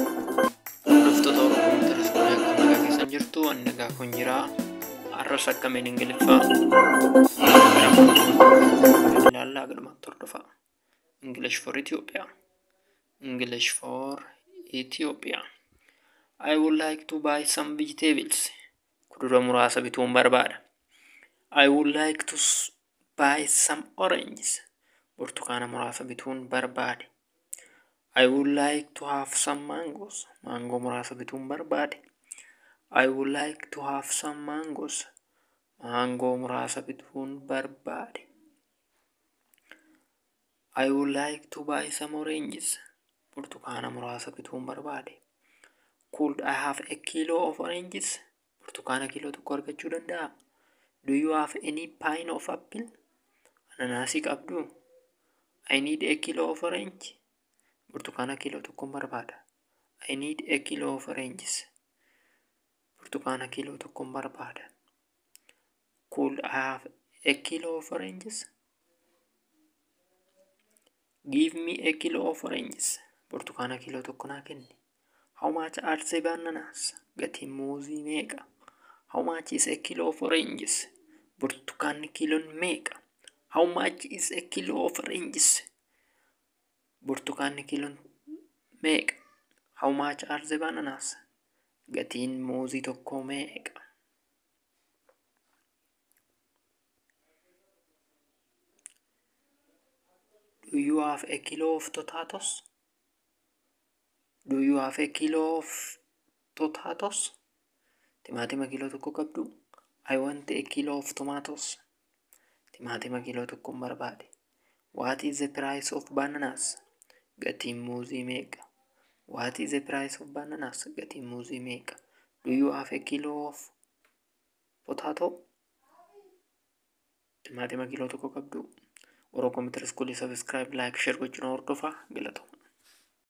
Hordoftoota Oromoo Kompiitara Iskuulii akkam nagaa keessan jirtu? Ani nagaa kun jira. Har'as akkamiin Ingiliffaa gara ilaallaa gadhumatti hordofaa. English for Ethiopia. English for Ethiopia. I would like to buy some vegetables. Kudura muraasa bituun barbaada. I would like to buy some oranges. Burtukaana muraasa bituun barbaade. I would like to have some mangoes. Maangoo muraasa bituun barbaade. I would like to have some mangoes. Maangoo muraasa bituun barbaade. I would like to buy some oranges. Burtukaana muraasa bituun barbaade. Could I have a kilo of oranges? Burtukaana kiiloo tokko argachuu danda'aa? Do you have any pine of apple? Ananaasii qabduu? I need a kilo of orange. Burtukaana kiiloo tokkon barbaada. I need a kilo of oranges. Burtukaana kiiloo tokkon barbaada. Could I have a kilo of oranges? Give me a kilo of oranges. Burtukaana kiiloo tokko naa kenni. How much are the bananas? Gatiin muuzii meeqa? How much is a kilo of oranges? Burtukaanni kiiloon meeqa? How much is a kilo of oranges? Burtukaanni kiiloon meeqa? How much are the bananas? Gatiin muuzii tokkoo meeqa? Do you have a kilo of tomatoes? Do you have a kilo of tomatoes? Timaatima kiiloo tokko qabduu? I want a kilo of tomatoes. Timaatima kiiloo tokkon barbaade. What is the price of bananas? Gatiin muuzii meeqa? What is the price of bananas? Gatiin muuzii meeqa? Do you have a kilo of potato? Timaatima kiiloo tokko qabduu? Oromoo Kompiitara Iskuulii subscribe, like, share gochuun hordofaa. Galatooma.